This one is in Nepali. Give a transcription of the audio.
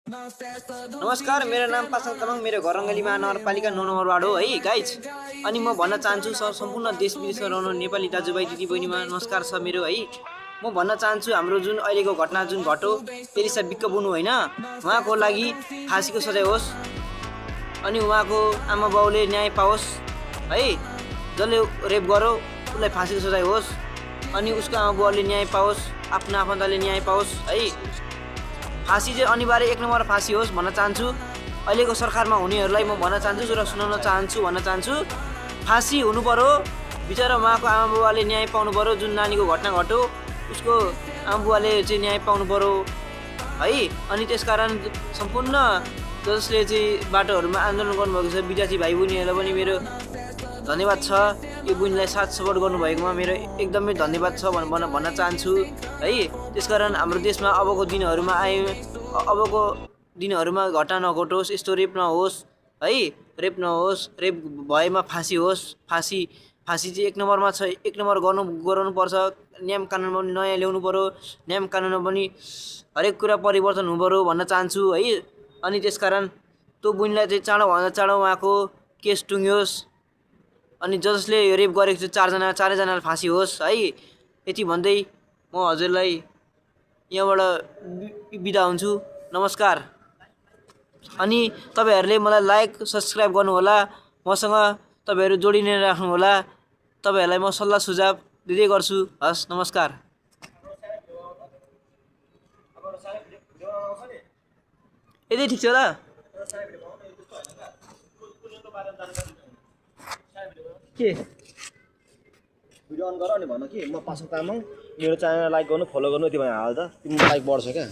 नमस्कार, मेरो नाम पासाङ तामाङ, मेरो घर रङ्गली महानगरपालिका 9 नम्बरबाट हो है गाइज। अनि म भन्न चाहन्छु सम्पूर्ण देश विदेशमा रहनु नेपाली दाजुभाइ दिदीबहिनीमा नमस्कार छ मेरो है। म भन्न चाहन्छु हाम्रो जुन अहिलेको घटना जुन घट्यो पेरिसा बिक्क बुनु होइन, उहाँको लागि फाँसीको सजाय होस् अनि उहाँको आमा बाउले न्याय पाओस् है। जसले रेप गर्यो उसलाई फाँसीको सजाय होस् अनि उसको आमा बाउले न्याय पाओस्, आफ्नो आफन्तले न्याय पाओस् है। फाँसी चाहिँ अनिवार्य 1 नम्बर फाँसी होस् भन्न चाहन्छु। अहिलेको सरकारमा हुनेहरूलाई म भन्न चाहन्छु र सुनाउन चाहन्छु फाँसी हुनु पर्यो। बिचरा उहाँको आमा बुवाले न्याय पाउनु पर्यो। जुन नानीको घटना घट्यो उसको आमा बुवाले चाहिँ न्याय पाउनु पर्यो है। अनि त्यसकारण सम्पूर्ण जसले चाहिँ बाटोहरूमा आन्दोलन गर्नुभएको छ विद्यार्थी भाइ बहिनीहरूलाई पनि मेरो धन्यवाद छ। यो बहिनीलाई साथ सपोर्ट गर्नुभएकोमा मेरो एकदमै धन्यवाद छ भन्न चाहन्छु है। त्यसकारण हाम्रो देशमा अबको दिनहरूमा घटना नघटोस्, यस्तो रेप नहोस् है। रेप भएमा फाँसी होस्। फाँसी चाहिँ 1 नम्बरमा छ। 1 नम्बर गराउनुपर्छ। नियम कानुनमा पनि नयाँ ल्याउनु पर्यो। नियम कानुनमा पनि हरेक कुरा परिवर्तन हुनु पर्यो भन्न चाहन्छु है। अनि त्यसकारण त्यो बहिनीलाई चाहिँ चाँडोभन्दा चाँडो उहाँको केस टुङ्गियोस् अनि जसले रेप गरेको छ चारैजनालाई फाँसी होस् है। यति भन्दै म हजुरलाई यहाँबाट बिदा हुन्छु। नमस्कार। अनि तपाईहरूले मलाई लाइक सब्सक्राइब गर्नुहोला। मसँग तपाईहरू जोडी नै राख्नुहोला। तपाईहरूलाई म सल्लाह सुझाव दिँदै गर्छु। हस्, नमस्कार। यति ठिक छ होला। के भिडियो अन गर अनि भन कि म पासाङ तामाङ, मेरो च्यानल लाइक गर्नु, फलो गर्नु, यति भने हाल त तिम्रो लाइक बढ्छ क्या।